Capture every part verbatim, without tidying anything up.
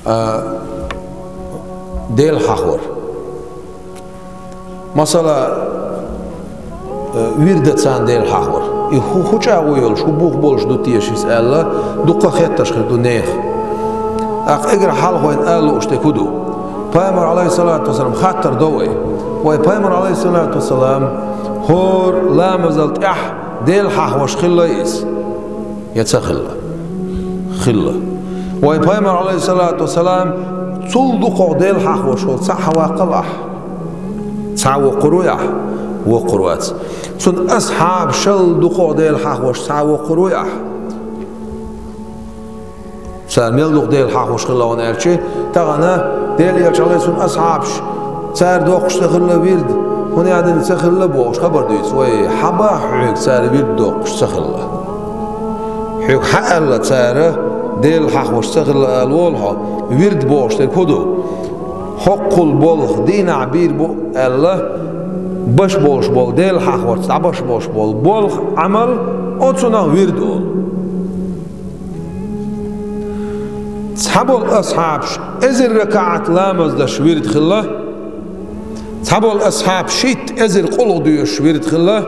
А, Дела хьахор. Масала, э, вирда царна Дела хьахор. И хӀу-, хӀу чӀагӀо йолуш, хӀу бух болуш ду теша иза аьлла, дуккха хетташ хир ду нехан. ТӀаккха эггара хьалха вайна ала лууш дерг хӀу ду? Пайхамар, Ӏалайхиссалату вассалам, хаттар до вай. Вай Пайхамар, Ӏалайхиссалату вассалам, хӀора ламазал тӀехь Дела хьахош хилла иза? Я ца хилла? Хилла. Вай Пайхамар, Ӏалайхиссалату вассалам, цул дукхох Дела хьахош волу цхьаъ хьан ваккхал ахь? Цхьаъ воккхур вуй ахь? Воккхур вац. Цуьнан асхьабашал дукхох Дела хьахош цхьаъ воккхур вуй ахь? Цара мел дукха Дела хьахош хилла хьуна аьлча, тахана Делан Элча, Ӏалайхиссалам, асхьабаш, цара доккхуш ца хилла вирд, хӀунда аьлла ца хилла бохуш хабар дуьйцу вай, хьан боху хьоьга цара вирд доккхуш ца хилла? Хьоьга хьан аьлла цара Дела хьахош ца хилла ала волу хьо, вирд бохуш дерг хӀу ду? ХӀоккхул болх дийнахь бийр бу аьлла, баш болуш болу Дела хьахорца дӀабаш болуш болу болх, Ӏамал, оцунах вирд олу. Цхьаболу асхьабаш эзар ракаӀат ламаз даш вирд хилла, цхьаболу асхьабаш шийтта эзар къулгӀа доьшуш вирд хилла.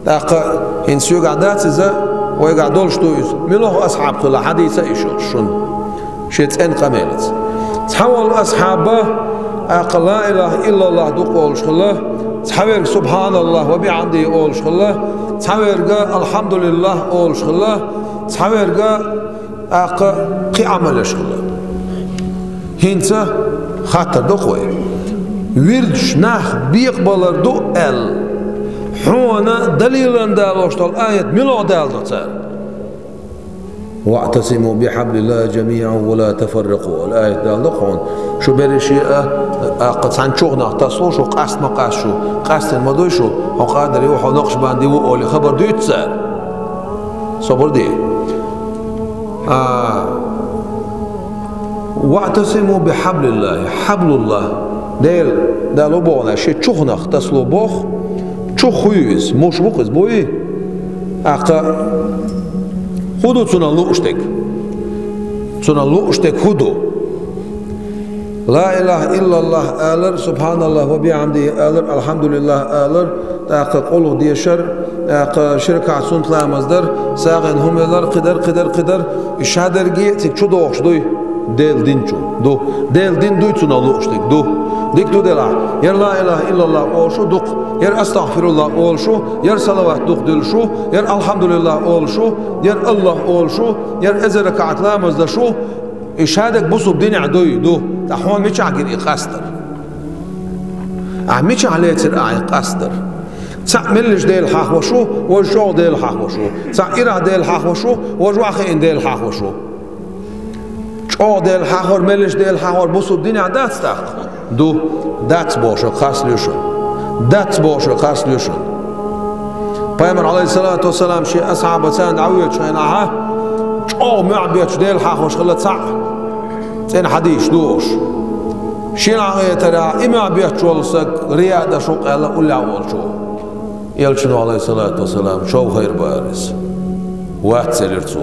ТӀаккха хӀинца соьгахь дац иза, вайгахь долуш ду иза. Муьлха асхьаб хилла, хьадийца а йиш йолуш шуна. Шен цӀена къамелаца. Цхьаволу асхьаба, тӀаккха ла илаха иллаллах дукха олуш хилла, цхьаверг субхьаналлах ва бихьамдихи олуш хилла, цхьаверга алхьамдулиллах олуш хилла, цхьаверга тӀаккха кхин Ӏамал еш хилла. ХӀинца хаттар до-кх вай. Вирдаш нах бекъабалар ду аьлла, хьуна далилан далош долу аят муьлха даладо цара? «ВаӀтасиму бихьаблиллахи жамиӀан ва ла тафарракъу», аьлла аят даладо-кх хьуна. Шу берриш а, тӀаккха цхьана чухнах тасало шу, къаста ма къаста шу, къаьстина ма дуй шу, хьо къадарий ву, хьо накъшбандий ву олий хабар дуьйцу цара. Собар де. А, «ВаӀтасиму бихьаблиллахи», хьаблуллах, Дела, Дала боху, шен чухнах тасало боху, чух хӀу ю иза, муш бу-кх иза, буй? ТӀаккха хӀу ду цунах лууш дерг? Цунах лууш дерг хӀу ду? Ла илаха иллаллах алар, субхьаналлах ва бихьамдихи алар, алхьамдулиллах алар, тӀаккха къулгӀа дешар, тӀаккха ши ракаӀат суннат ламаз дар, сагӀина хӀума ялар, кхидар, кхидар, кхидар. И шадерриге а цига чу дохуш дуй? Делан дин чу ду. Делан дин дуй цунах лууш дерг? Ду. Дика ду делахь, яра ла илаха иллаллах олуш ду-кх, яра астагӀфируллах олуш ду, яра салават дукха дуьллуш ду, яра алхьамдулиллах олуш ду, яра Аллах олуш ду, яра эзар ракаӀат ламаз даш ду, и шадерг бусулба динехь дуй? Ду. Ткъа хьуна мичахь гира и къастар? Ахь мичахь лецира ахь и къастар? Цхьаъ меллаша Дела хьахош ву, важа чӀогӀа Дела хьахош ву. Цхьаъ ирахь Дела хьахош ву, важа охьахиъна Дела хьахош ву. ЧӀогӀа Дела хьахор, меллаша Дела хьахор бусулба динехь дац тӀаккха? Ду, дац бохуш хас луьйш шуна. Дац бохуш хас луьйш шуна. Пайхамар, Ӏалайхиссалату вассалам, шен асхьабаца дӀавоьдучу хенахь, чӀогӀа мохь бетташ Дела хьахош хилла цхьаъ, цӀена хьадисаш дохуш. Шен Ӏахетарехь, и мохь бетташ волу стаг рияъ даш ву-кх аьлла уллехь волчо. Элчано, Ӏалайхиссалату вассалам, чов хайр бара иза. Вац, элира цо.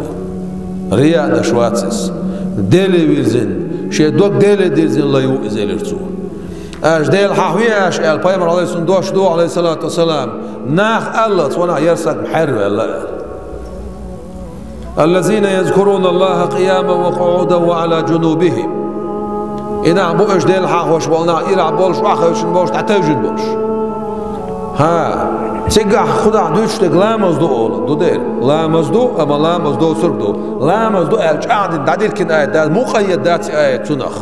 Рияъ даш вац иза. Деле вирзина, шен дог Деле дирзина лай ву иза, элира цо. Аша Дела хьахве аша аьлла, пайхамар, Ӏалайхиссалам, дош ду, Ӏалайхиссалату вассалам, наха аллалц ванах яра саг хьерваьлла аьлла. «Аллазина язкуруналлаха къияман ва къуӀудан ва Ӏала джунубихим». И нах бу аша Дела хьахош болу нах, ирахь болуш, охьахевшина болуш, дӀатевжина болуш. ХӀа, цигахь хӀу дахь дуьйцуш дерг ламаз ду олу, ду дера. Ламаз ду, амма ламаз доцург ду. Ламаз ду аьлла чӀагӀдина дӀадиркина аят дац, мукъаййад дац и аят цунах.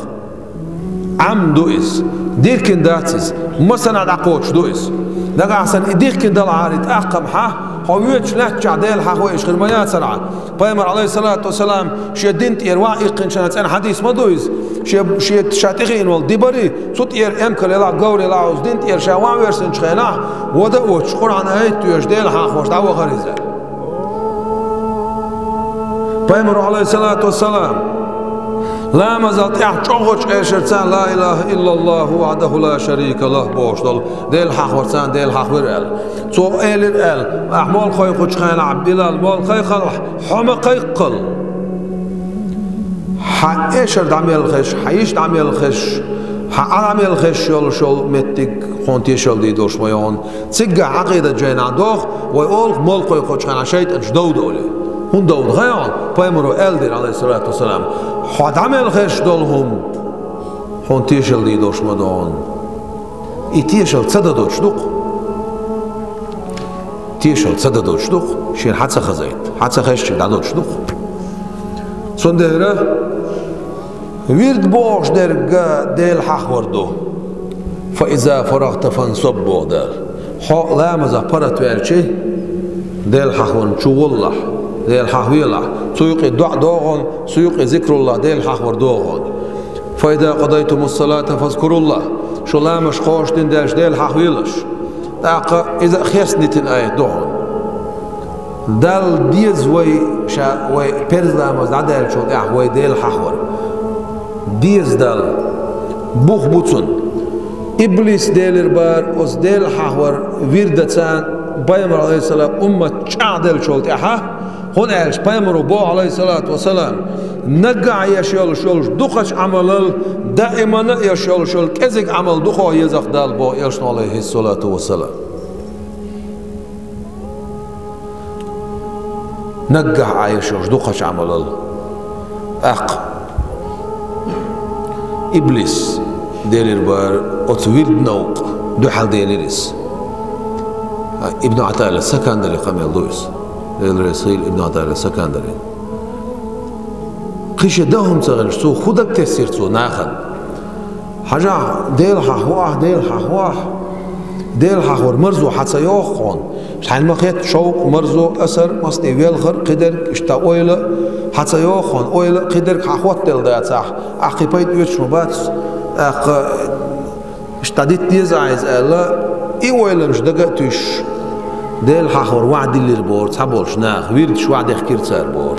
Ӏам ду иза. Диркина дац иза. Масана дӀакхочуш ду иза. Нагахь санна и дихкина далахьара и тӀаккхамхьа, хьо воьдучу лаьттачохь Дела хьахо еш хир ма яцара хьан. Пайхамар, Ӏалайхиссалату вассалам, шен дин тӀера ваха иккхинчу цӀена хьадис ма ду иза. Шен, шен ша тӀехиъна волу ди барий, цу тӀера эмкал елахь, говр елахь, оцу дин тӀера ша ваха версинчу хенахь, вада а воцуш, Къуръан аят а тоьшуш, Дела хьахош дӀавахара иза. Пайхамаро, Ӏалайхиссалату вассалам, ламазал тӀехь чӀогӀачу эшарца «Ла илаха иллаллаху вахьдаху ла шарика лах» бохуш долу Дела хьахорца Дела хьахвира аьлла. Цо элира аьлла: «Ахь молла кхойкхучу хенахь, Билал, молла кхайкхалахь, хьо ма кхайкхал». Хьан эшар дӀа мел хезаш, хьан йиша дӀа мел хезаш, хьан Ӏа дӀа мел хезаш йолуш йолу меттиг хьуна тешалла дийр долуш ма ю хьуна. Цигахь Ӏакъидат жайнахь доху, вай олу-кх, молла кхойкхучу хенахь шайтӀанаш довда олий. ХӀунда довда хаьий хьуна? Пайхамаро аьлла дира, Ӏалайхиссалату вассалам: «Хьо дӀа мел хезаш долу хӀума хьуна тешалла дийр долуш ма ду хьуна». И тешалла ца дан долуш ду-кх. Тешалла ца дан долуш ду-кх, шена хьан ца хазайта, хьан ца хезча дӀадолуш ду-кх. Цундела вирд бохуш дерг Дела хьахавар ду. «Фа иза фарагта фансаб», боху Дала. Хьо ламазах паргӀатваьлчи, Дела хьахаварна чу гӀолахь, Дела хьахавелахь, цу юкъе доӀа догӀун, цу юкъе зикруллахь, Дела хьахавар догӀун. «Фа иза къадайтумус салата фазкуруллахь», шу ламазаш кхоша дина даьлча Дела хьахавелаш. ТӀаккха иза а хестна дитина аят ду хьуна. Далла деза вай, ша вай перзламаз дӀадаьллачул тӀаьхьа вай Дела хьахавар. Деза Далла. Бух бу цунна. Иблис делира бара оцу Дела хьахавар вирдаца Пайхамар, Ӏалайхиссалам, уммат чӀагӀделлачул тӀаьхьа, хӀунда аьлча Пайхамаро боху, Ӏалайхиссалату вассалам, наггахь еш йолуш йолуш дукхачу Ӏамалал даимана а еш йолуш йолу кӀезиг Ӏамал дукха еза-кх Далла боху элчано, Ӏалайхиссалату вассалам. Наггахь Ӏа еш йолуш дукхачу Ӏамалал. ТӀаккха иблис делира бара оцу вирдан новкъа дуьхьал делира иза. Ибн Ӏатаилла Сакандари къамел ду иза. Дела реза хуьлда Ибн Ӏатаилла Сакандарина. Кхин шен дан хӀума ца хилча, цо хӀун дага тесира цо нахана? Хьажахь, Дела хьахавахь, Дела хьахавахь. Дела хьахавар марзо хьан ца йоху хьуна? Хьайна ма хетта шовкъ, марзо, асар, массо а велхар, кхидерг, иштта ойла хьан ца йоху хьуна? Ойла, кхидерг хьан хӀоттаделла дацахь, ахь кхин пайда оьцуш ма бац, тӀаккха иштта дита деза ахь иза аьлла, и ойланаш дага а туьйсуш, Дела хьахавар вахдиллира боху цхьаболчу наха, вирдаш вахдехкира цара боху.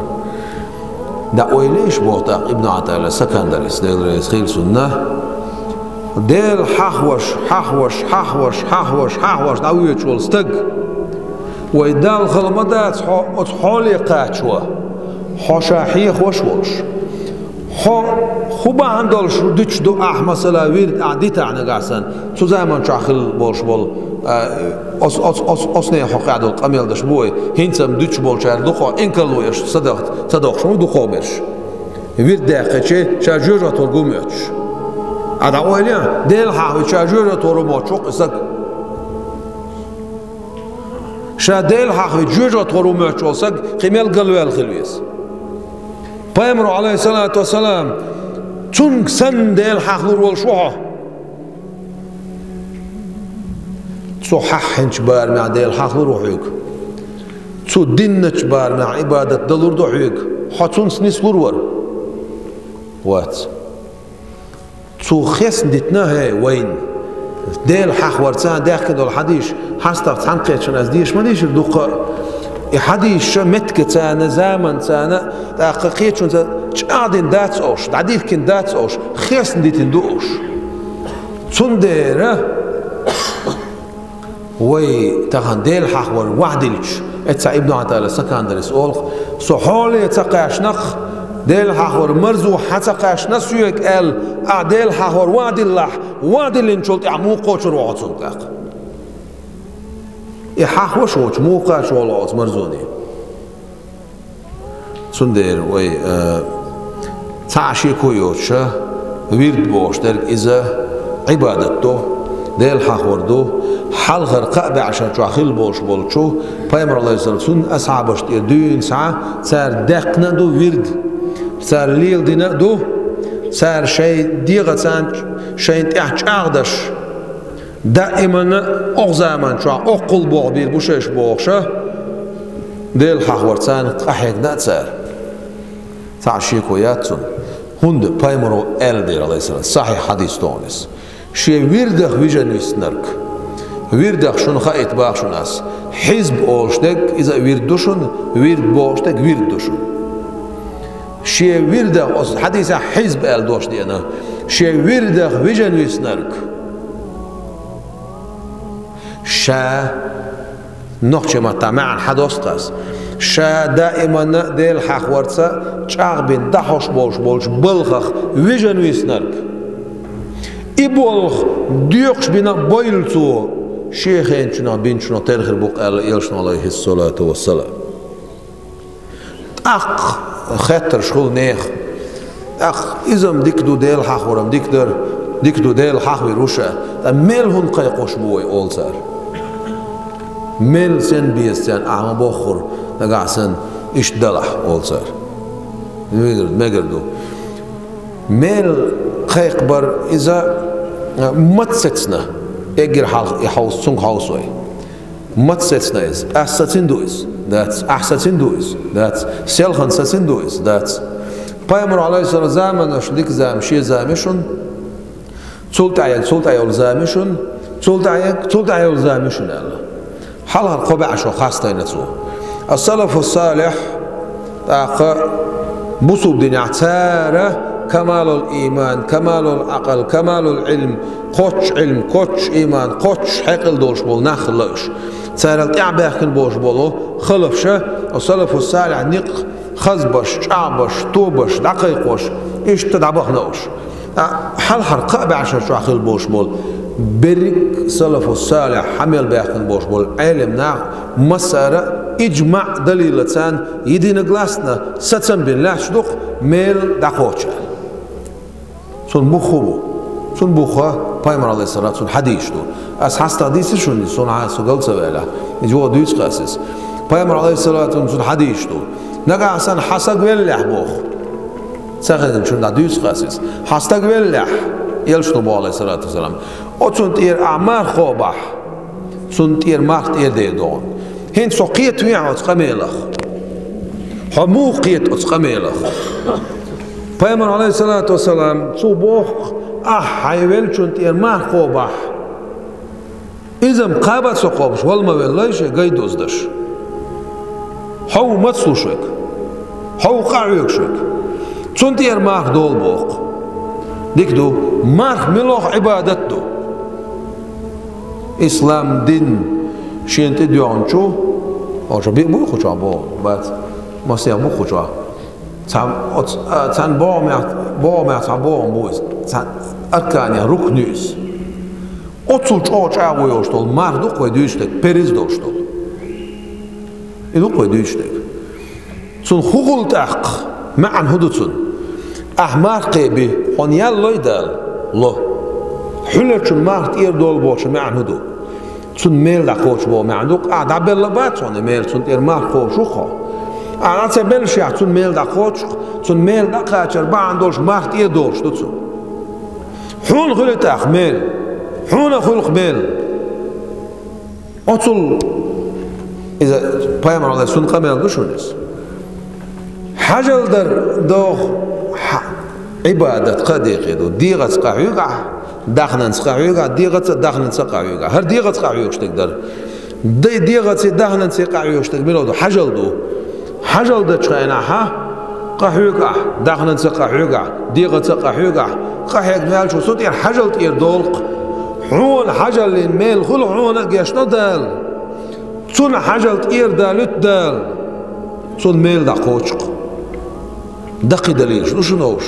ДӀа ойла йиш боху тӀаккха Ибн Ӏатаилла Сакандарис, Дела реза хуьлда цунна. Дела хьахаваш, хьахаваш, хьахаваш, хьахаваш, хьахаваш дӀавоьдуш волу стаг. Вай Далла хала ма дац хьо оцу хьоле кхачо, хьо ша хьехаваш волуш. Хьо хӀун бахьана долуш дуьтуш ду ахь, масала, вирд ахь дитахь нагахь санна, цу заман чохь хилла болуш болу, а, ос-, ос-, ос-, оцу нехан хьокъехь долу къамел деш бу вай, хӀинца-м дуьтуш болчара дукха инкарло еш ца дохуш ма ду дукхахберш. Вирд даьккхичи, ша жоьжахатор гу моьттуш. Ахь дӀа ойла ян, Дела хьахавича ша жоьжахатор ву моьттуш ву-кх и саг. Ша Дела хьахавича жоьжахатор ву моьттуш волу саг кхин мел галваьлла хила веза. Пайхамаро, Ӏалайхиссалату вассалам, цунга санна Дела хьахалур волуш ву хьо. Цо хьаххьинчу барамехь Дела хьахалур ву хьоьга. Цо динначу барамехь Ӏибадат далур ду хьоьга. Хьо цунца нислур вара? Вац. Цо хестна дитина, хӀей, вайна. Дела хьахаварца даьхкина долу хьадисаш, хьастагӀ цхьаьнакхеттачунна ас деша ма дийшира дуккха а. И хьадисаш меттигацарна, заманцарна, тӀаккха кхечунца чӀагӀдина дац уьш, дӀадихкина дац уьш, хестна дитина ду уьш. Цундела вай тахана Дела хьахавар вахдиллича, эцца Ибн Ӏатаилла Сакандарис олу-кх: «Со хьоле ца кхаьчна-кх, Дела хьахавар марзо хьан ца кхаьчна соьга», аьлла, ахь Дела хьахавар вахдиллахь, вахдиллинчул тӀаьхьа муха кхочур ву хьо цунна тӀаккха? И хьахаваш воцуш, муха кхачор ву хьо оцу марзоне? Цундела вай, э, цхьа а шеко йоцуша, вирд бохуш дерг иза Ӏибадат ду, Дела хьахавар ду, хьалхара кхаа бӀешар чохь хилла болуш болчу, Пайхамар, Ӏалайхиссалам, цуьнан асхьабашна тӀера дуьйна схьа, цара даьккхина а ду вирд, цара леладина а ду, цара шайн дегӀацарна, шайна тӀехь чӀагӀдаш, даимана окху заман чохь оккхул боху бийр бу шайш бохуша, Дела хьахавар царна къахьегна а цара. Цхьа а шеко яц цунна. ХӀунда Пайхамаро аьлла дера, Ӏалайхиссалам, сахьихь хьадис тохана иза. Шен вирдах вижина виснарг. Вирдах шуна хаийта боху шуна ас. Хьизб олуш дерг, иза а вирд ду шуна, вирд бохуш дерг вирд ду шуна. Шен вирдах, оцу хьадисехь хьизб аьлла дош деана, шен вирдах вижина виснарг. Ша, нохчийн маттахь маьӀна хьадоссу ас. Ша даиманна а Дела хьахаварца чӀагӀбина дӀахьош болуш болчу балхах вижина виснарг. И болх доькъуш бина бойла цо, шен хенчунах бинчунах тера хир бу-кх аьлла элчано, алейхиссалату вассалам. ТӀаккха хеттарш хуьлу нехан. ТӀаккха иза-м дика ду, Дела хьахавар-м дика дара, дика ду, Дела хьахавийр ву ша. Ткъа мел хӀунда кхайкхош бу вай, олу цара. Мел сен беза царна ахьа ма боххура, нагахь санна иштта далахь, олу цара. Мегар, мегар ду. Мел кхайкхабар иза, а, маца сецна, эггара хьалха и хьовс-, цунга хьовсой. Маца сецна иза? Ас сацина ду иза? Дац. Ахь сацина ду иза? Дац. Селхана сацина ду иза? Дац. Пайхамар, алейхиссалам, заманаш дика зама, шен зама шуна, цул тӀаьхьа, цул тӀаьхьа йолу зама шуна, цул тӀаьхьа, цул тӀаьхьа йолу зама шуна аьлла. Хьалхара кхо бӀе шо хастийна цо. Ас-салафу салих, тӀаккха бусулба динехь цара камалул иман, камалул акъал, камалул илм, кхоччуш илм, кхоччуш иман, кхоччуш хьекъал долуш болу нах хилла уьш. Царал тӀаьхьабаьхкина болуш болу халафша, ас-салафу салих, некъ хазбаш, чӀагӀбаш, тобаш, дӀакхайкхош, иштта дӀабахана уьш. А, хьалхара кхаа бӀе шарчохь хилла болуш болу берриг салафу салих, хьа мел баьхкина болуш болу Ӏелам нах, массара а ижмаъ далилаца, единогласно сацам бина лаьтташ ду-кх мел дӀакхочу аьлла. Цунна бух хӀун бу? Цунна бух, пайхамар, алейхиссалам, цунна хьадисаш ду. Ас хьастагӀа дийцира шуна иза, суна хьан со гал ца ваьллехь. Иза юха дуьйцу-кх ас иза. Пайхамар, алейхиссалам, цунна хьадисаш ду. Нагахь санна хьан саг веллехь, боху. Ца хезначунна дӀа дуьйцу-кх ас иза. Хьан стаг веллехь, элчано боху, алейхиссалату вассалам, оцунна тӀера ахь марха кхобахь, цунна тӀера марха тӀера дер ду хьуна. ХӀинца хьо кхетавехьа оцу къамелах. Хьо муха кхета оцу къамелах? Пайхамар, алейхиссалату вассалам, цо боху-кх, ахь хьайн веллачунна тӀера марха кхобахь, иза-м кхаба а ца кхобуш, вала ма веллай шен гай дуздаш. Хьо ву мацлуш верг? Хьо ву къахьоьгуш верг? Цунна тӀера марха долу боху-кх. Дика ду, марха муьлха Ӏибадат ду? Ислам дин шена тӀедоьгӀначу, оша биъ буй кху чохь боху, бац, масех бу кху чохь. Цхьа, оц-, а, цхьана богӀамех, богӀамех цхьа богӀам бу иза. Цхьа арканех рукн ю иза. Оццул чӀогӀа чӀагӀо йолуш долу марха ду-кх вай дуьйцуш дерг, периз долуш долу. И ду-кх вай дуьйцуш дерг. Цунна хӀун хуьлу тӀаккха? МаьӀна хӀун ду цунна? Ахь марха кхеби, хьуна ял лой Дала? Ло. Хьуьларчун марха тӀера долу бохучун маьӀна хӀун ду? Цунна мел дӀакхочу боху маьӀна ду-кх, ахь дӀабелла бац хьуна и мел, цунна тӀера марха кхобуш ву-кх хьо. Ахь дӀа ца беллашехь, цунна мел дӀакхочу-кх, цунна мел дӀакхачар бахьана долуш марха тӀера долуш ду цунна. Хьуна хуьлу тӀаккха мел? Хьуна хуьлу-кх мел? Оцул иза пайхамар, алейхиссалам, къамел ду шуна иза. Хьажал дар доху хьа-, Ӏибадат кхаа декъе ду. ДегӀаца къахьоьгу ахь, дахнанца къахьоьгу ахь, дегӀаца а, дахнанца а къахьоьгу ахь. ХӀара дегӀаца къахьоьгуш дерг дара. Дай дегӀаций, дахнанций къахьоьгуш дерг мила ду? Хьажал ду. Хьажал дечу хенахь къахьоьгу ахь, дахнанца а къахьоьгу ахь, дегӀаца а къахьоьгу ахь. Къахьегна ваьлча, цу тӀера хьажал тӀера долу-кх. Хьуна хьажаллин мел хуьлу хьуна а гечдо Дала. Цунна хьажал тӀера далуьйту Дала. Цунна мел дӀакхочу-кх. Даккхий далилаш ду шуна уьш.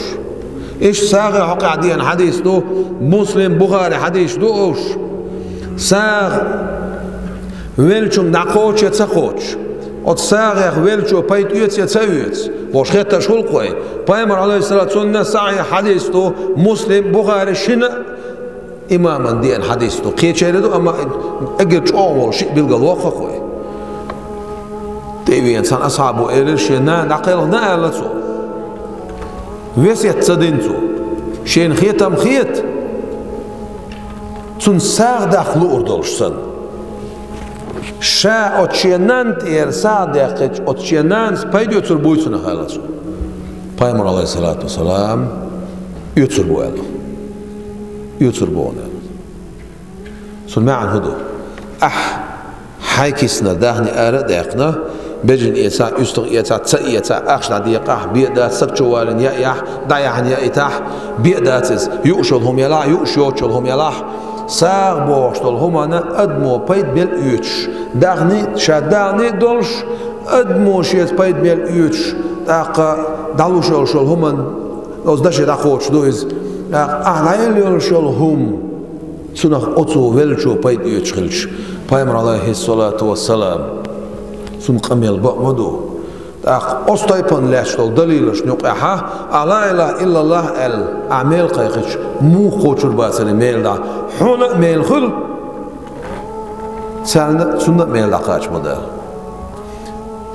Иштта сагӀе хьокъехь деана хьадис ду, Муслим, Бухари хьадисаш ду уьш. СагӀа веллачунна дӀакхочу я ца кхочу? Оцу сагӀех веллачо пайда оьцу я ца оьцу? Бохуш хеттарш хуьлу-кх вай. Пайхамар, алейхиссалам, цунна сахьихь хьадис ду, Муслим, Бухари шина а имаман деана хьадис ду. Кхечеран ду, амма эггара чӀогӀа волу шиъ билгалвоккху-кх вай. ТӀе а веана цхьана асхьабо элира, шен нана дӀакхелхина аьлла цо. Весет ца дина цо. Шена хетам хета, цунна сагӀа даккха луур долуш санна. Ша оцу шен нанна тӀера сагӀа даьккхича, оцу шен нанас пайда оьцур буй цунах аьлла цо. Пайхамар, алейхиссалату вассалам, оьцур бу аьлла. Оьцур бу хьуна аьлла. Цунна маьӀна хӀун ду? Ахь хьайн киснара даьхни ара а даьккхина, бежана эцахь, уьстагӀа эцахь, ца эцахь, ахча дӀадекъахь, бен дац, саг чу валийна яа а яхь, дӀаяхьна яийтахь, бен дац иза, юуш йолу хӀума ялахь, юуш йоцуш йолу хӀума ялахь, СагӀа бохуш долу хӀуманна адамо пайда бел оьцуш, дахний а, ша дахний а долуш, адамо шеца пайда бел оьцуш, тӀаккха дӀалуш йолуш йолу хӀуманна оцу даше дӀакхочуш ду иза. ТӀаккха ахь дӀаелла йолуш йолу хӀума, цунах оцу веллачо пайда оьцуш хилча, пайхамар, алейхиссалату вассалам, цунна къамел бакъ ма ду. ТӀаккха оцу тайпана лаьтташ долу далилашна юкъехь а, ла илаха иллаллах аьлла, ахь мел кхайкхича, муха кхочур бацара мел дӀа? Хьуна а мел хуьлу, царна а, цунна а мел дӀакхача ма ду.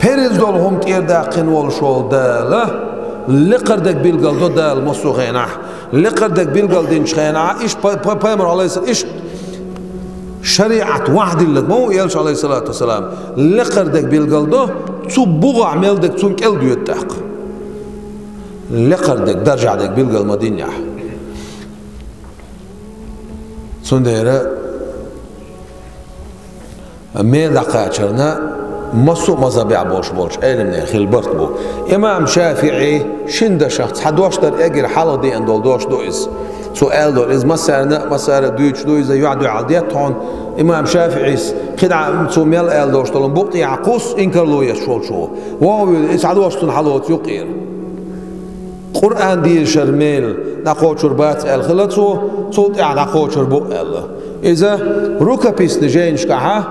Парз долу хӀума тӀера даьккхина волуш волу Дала, лекхара дерг билгал до Дала массо а хенахь. Лекхара дерг билгал динчу хенахь, иштта па-, па-, пайхамар, алейхиссалам, иштта шариӀат вахьдиллаг ма ву элча, алейхиссалату вассалам, лекхара дерг билгал до, цу бухахь мел дерг цунна кӀел доьду тӀаккха. Лекхара дерг, даржехь дерг билгал ма динехь. Цундела мел дӀакхачарна массо а мазхабехь болуш болчу Ӏеламнехан хилла барт бу. Имам ШафиӀи шина дашах цхьа дош дар эггара хьалха деана долу дош ду иза. Цо аьлла долу иза массарна а, массара а дуьйцуш ду иза, юьхь-дуьхьал детта хьуна. Имам ШафиӀис кхидӀа цо мел аьлла долуш долу букъ тӀехь кхуссу инкарло еш волчо. ВогӀу вуьйла, и цхьа дош цунна хьалоцу юккъера. Къуръан дезачара мел дӀакхочур бац аьлла хилла цо, цул тӀаьхьа дӀакхочур бу аьлла. Иза рукописный жайнашкахьа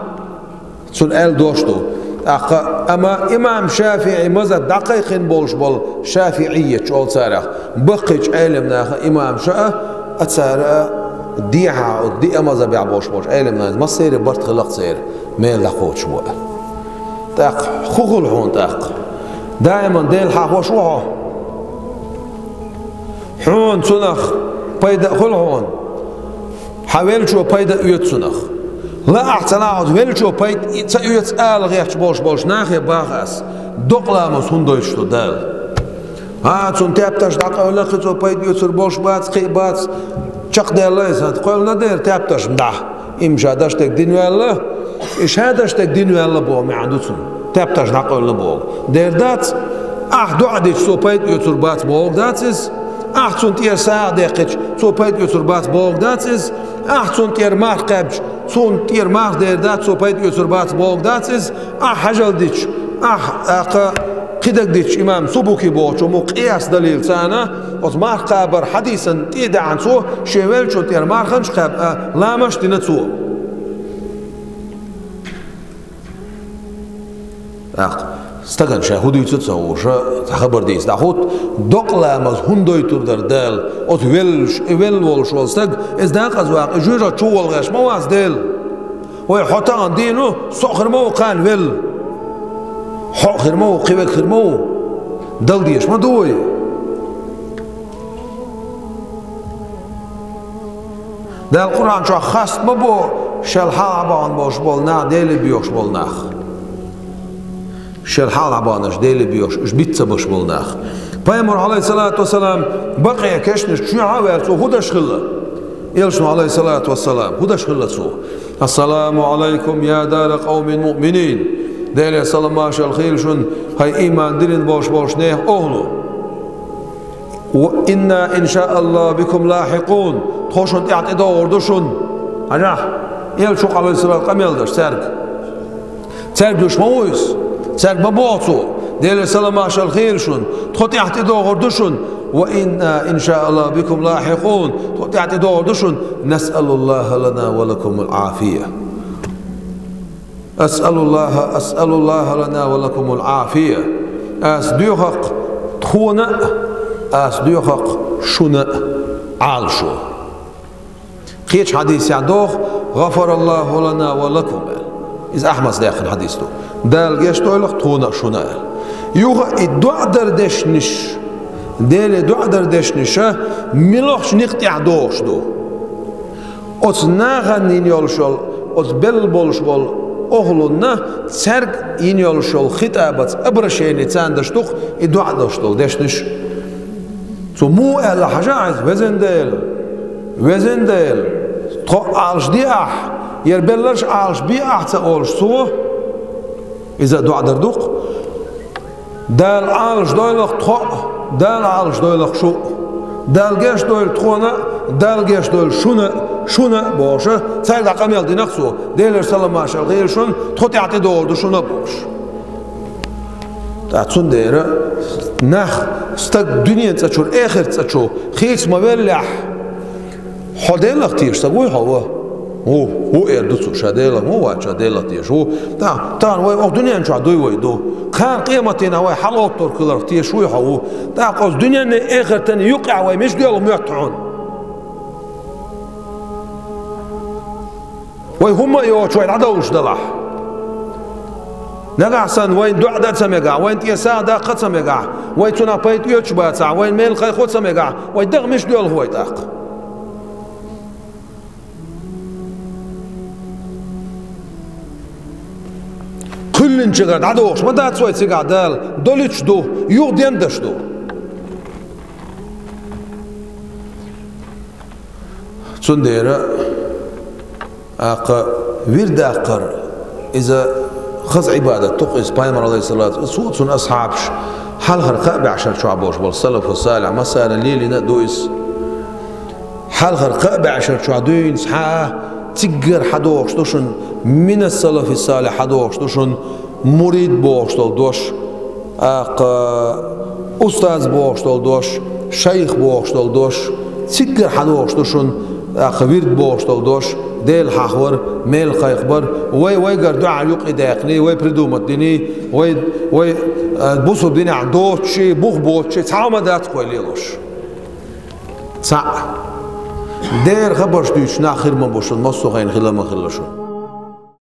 цунна аьлла дош ду. ТӀаккха, амма имам ШафиӀи мазхаб дӀакхайкхина болуш болу шафиӀият чӀогӀа царах баккхийчу Ӏеламнаха имамаша а, а цара а дехьа, оцу диъ мазхабехь болуш болчу Ӏеламнаха массеран барт хилла-кх церан мел дӀакхочуш бу аьлла. ТӀаккха хӀун хуьлу хьуна тӀаккха? Даиман Дела хьахош ву хьо? Хьуна цунах пайда а хуьлу хьуна? Хьан веллачо пайда а оьцу цунах? Лаахь ца лаахь, оцу веллачо пайда ца оьцу ала гӀерташ болуш болчу нахе баха ас: докъа ламаз хӀунда дойтуш ду Дала? А, цунна тептарш дӀакъевлла, кхин цо пайда оьцур болуш бац, кхин а бац. Чекхдаьлла иза, кхоьллина дера тептарш дӀа. Имам ша даш дерг дина ваьлла, и ша даш дерг дина ваьлла боху маьӀна ду цунна. Тептарш дӀакъевлла боху. Дера дац, ахь доӀа дича, цо пайда оьцур бац бохург дац иза. Ахь цунна тӀера сагӀа дехкича, цо пайда оьцур бац бохург дац иза. Ахь цунна тӀера марха кхаьбча, цунна тӀера марха дер дац, цо пайда оьцур бац бохург дац иза. Ахь хьажал дича, ахь, ахь кхидерг дича, имам Субуки бохучо ма къияс далил царна, оцу марха кхабар хьадисан тӀе а даьхьна цо, шен веллачун тӀера марханаш кхаьбна, а, ламазаш дина цо. ТӀаккха стагана ша хӀун дуьйцу а ца хууш, цхьа хабар дийца дӀахӀутту, докъа ламаз хӀунда дойтур дара Дала, оцу веллаш, и велла волуш волу стаг, иза декъаза ваккха, и жоьжахати чу волу гӀерташ ма вац Дела. Вай, хьо тахана дийна ву, со а хир ма ву кхана велла. Хьо а хир ма ву, кхин верг хир ма ву. Дала дезаш ма ду вай. Дала Къуръан чохь хаста ма бо, шел хьалха бахана болуш болу нах, Деле боьхуш болу нах. Шел хьалха баханарш Деле боьхуш, уьш биц ца беш болу нах. Пайхамар, алейхиссалату вассалам, бакъе кешнаш чоьхьа а ваьлла, цо хӀун даш хилла? Элчано, алейхиссалату вассалам, хӀун даш хилла цо? Ассаламу алайкум, я дара къавмин муъминин. Деле салам-маршалла хуьлда шуна, хӀай ийман диллина болуш болчу нехан охӀла. Ва инна, иншааллаху, бикум лахьикъун. Тхо шуна тӀаьхьа тӀедогӀур ду шуна. Хьажахь, элча ву къамел даш цаьрга. Цаьрга луьйш ма ву иза. Цаьрга ма боху цо: Деле салам-маршалла хуьлда шуна. Тхо тӀаьхьа тӀедогӀур ду шуна. Ва инна, иншааллаху, бикум лахьикъун. Тхо тӀаьхьа тӀедогӀур ду шуна. Насъалуллаха лана ва лакумул Ӏафия. Асъалуллаха, асъалуллаха лана ва лакумул Ӏафия. Ас доьху-кх тхуна а, ас доьху-кх шуна а Ӏалашо. Кхечу хьадисехь доху: «ГӀафараллаху лана ва лакум», – аьлла. Иза Ахьмада даьккхина хьадис ду. Дала гечдойла-кх тхуна а, шуна а аьлла. Юха и доӀа дар дешнаш, Деле доӀа дар дешнаш муьлхачу некъа тӀехь догӀуш ду? Оцу нахана йина йолуш йолу, оцу белла болуш болу охӀлунна цаьрга йина йолуш йолу хитӀабаца, обращени царна даш ду-кх и доӀа деш долу дешнаш. Цо муха аьлла хьажахь иза: «Везан Дела, везан Дела, тхо а Ӏалашде ахь, яра белларш а Ӏалашбе ахь», – ца олуш цо, иза а доӀа дар ду-кх. Дала Ӏалашдойла-кх тхо а, Дала Ӏалашдойла-кх шу а. Дала гечдойла тхуна а, Дала гечдойла шуна а. шуна а бохуш, цаьрга къамел дина-кх цо, Делера салам-маршалла хуьлда шуна, тхо тӀаьхьа тӀедогӀур ду шуна а бохуш. ТӀаккха цундела нах, стаг дуьненан цӀа чуьра эхартан цӀа чу хийца ма веллехь, хьо Делах тешаш стаг вуй хьо, ва? Ву, ву эр ду цо, ша Делах ма вац, ша Делах тешаш ву. ТӀаккха, тахана вай оха дуьнен чохь дуй вай ду. Кхана къематдийнахь вай хьалаоттур хиларх тешаш вуй хьо, ву? ТӀаккха оцу дуьненний, эхартанний юккъехь вай мича доьлху моьтту хьуна? Вай хӀумма а йоцуш вай дӀадовлуш далахь. Нагахь санна вайна доӀа дан а ца мегахь, вайна тӀера сагӀа даккха а ца мегахь, вай цунах пайда оьцуш бацахь, вайна мел кхайкхо а ца мегахь, вай даха мича доьлху вай тӀаккха? Кхоьллинчуьра дӀадохуш ма дац вай цигахь Дала, долуьйтуш ду, юха дендеш ду. Цундела, аккха, вирд даккхар, иза хаза Ӏибадат ду-кх иза, Пайхамар, алейхиссалату, цо а, цуьнан асхьабаш, хьалхара кхаа бӀешар чохь болуш болу салафу салихь массарна лелийна а ду иза. Хьалхара кхаа бӀешар чохь дуьйна цхьа а циггара хьадогӀуш ду шуна, минас салафи салихь хьадогӀуш ду шуна, мурид бохуш долу дош, аккха, устаз бохуш долу дош, шайх бохуш долу дош, циггара хьадогӀуш ду шуна, аккха, вирд бохуш долу дош, Дела хьахавар, мел кхайкхабар, вай вайгара дуьхьал юкъа даьккхиний, вай придумать диний, вай, вай, а, бусалба динехь доцучий, бух боцучий, цхьа а ма дац-кх вай лелош. Цхьаъ. Дера хабарш дуьйцуш нах хир ма бу шуна, массо а хенахь хила ма хилла шуна.